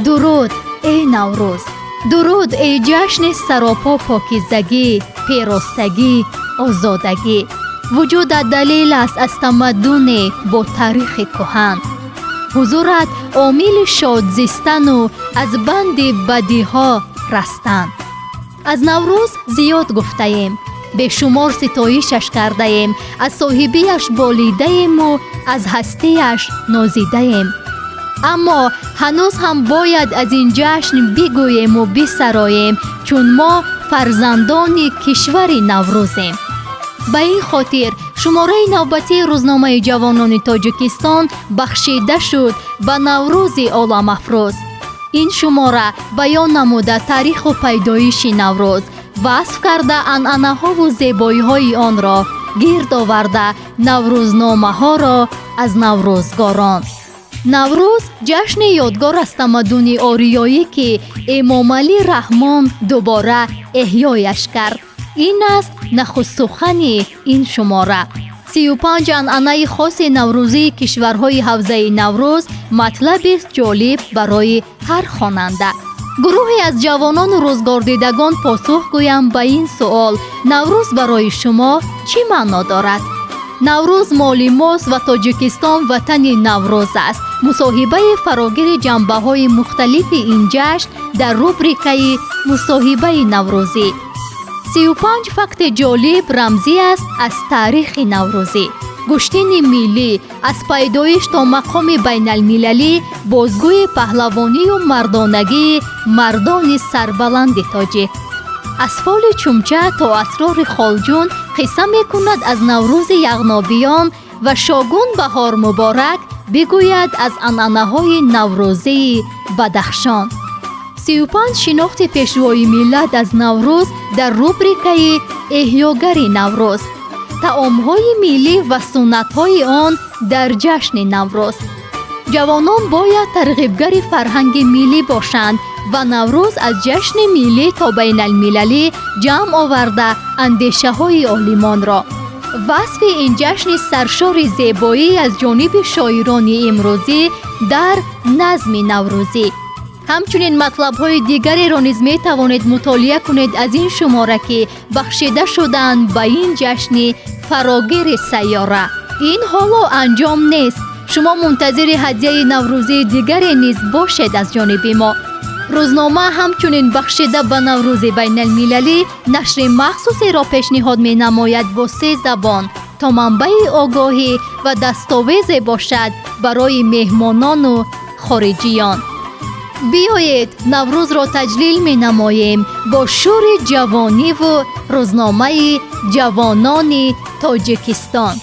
Дуруд, эй Наврӯз, дуруд, эй ҷашни саропо покизагӣ, перостагӣ, озодагӣ. Вуҷудат далел аст аз тамаддуне бо таърихи кӯҳан. Ҳузурат омили шодзистану аз банди бадиҳо растан. Аз Наврӯз зиёд гуфтаем, бешумор ситоишаш кардаем, аз соҳибияш болидаему аз ҳастияш нозидаем. Аммо ҳанӯз ҳам бояд аз ин ҷашн бигӯему бисароем, чун мо фарзандони кишвари Наврӯзем. Ба ин хотир шумораи навбатии рӯзномаи ҷавонони Тоҷикистон бахшида шуд ба Наврӯзи оламафрӯз. Ин шумора баён намуда таъриху пайдоиши Наврӯз, васф карда анъанаҳову зебоиҳои онро, гирд оварда наврӯзномаҳоро аз наврӯзгорон. Наврӯз — ҷашни ёдгор аз тамаддуни ориёӣ, ки Эмомалӣ Раҳмон дубора эҳёяш кард. Ин аст нахустсухани ин шумора. 35 анъанаи хоси наврӯзии кишварҳои ҳавзаи Наврӯз матлабест ҷолиб барои ҳар хонанда. Гурӯҳе аз ҷавонону рӯзгордидагон посух гӯянд ба ин суол: Наврӯз барои шумо чӣ маъно дорад? Наврӯз моли мост ва Тоҷикистон ватани Наврӯз аст. Мусоҳибаи фарогири ҷанбаҳои мухталифи ин ҷашн дар рубрикаи «Мусоҳибаи наврӯзӣ». 35 факти ҷолиб рамзӣ аст аз таърихи наврӯзӣ. Гӯштини миллӣ аз пайдоиш то мақоми байналмилалӣ, бозгӯи паҳлавонию мардонагии мардони сарбаланди тоҷик. Аз фоли чумча то асрори холҷун қисса мекунад аз Наврӯзи яғнобиён ва Шогун Баҳор Муборак бигӯяд аз анъанаҳои наврӯзии Бадахшон. 35 шинохти пешвои миллат аз Наврӯз дар рубрикаи «Эҳёгари Наврӯз». Таомҳои миллӣ ва суннатҳои он дар ҷашни Наврӯз. Ҷавонон бояд тарғибгари фарҳанги миллӣ бошанд ва Наврӯз аз ҷашни миллӣ то байналмилалӣ ҷамъ оварда андешаҳои олимонро. Васфи ин ҷашни саршори зебоӣ аз ҷониби шоирони имрӯзӣ дар назми наврӯзӣ. Ҳамчунин матлабҳои дигареро низ метавонед мутолиа кунед аз ин шумора, ки бахшида шудаанд ба ин ҷашни фарогири сайёра. Ин ҳоло анҷом нест. Шумо мунтазири ҳадияи наврӯзии дигаре низ бошед аз ҷониби мо. Рӯзнома ҳамчунин бахшида ба Наврӯзи байналмилалӣ нашри махсусеро пешниҳод менамояд бо се забон, то манбаи огоҳӣ ва дастовезе бошад барои меҳмонону хориҷиён. Биёед, Наврӯзро таҷлил менамоем бо шӯри ҷавониву рӯзномаи ҷавонони Тоҷикистон.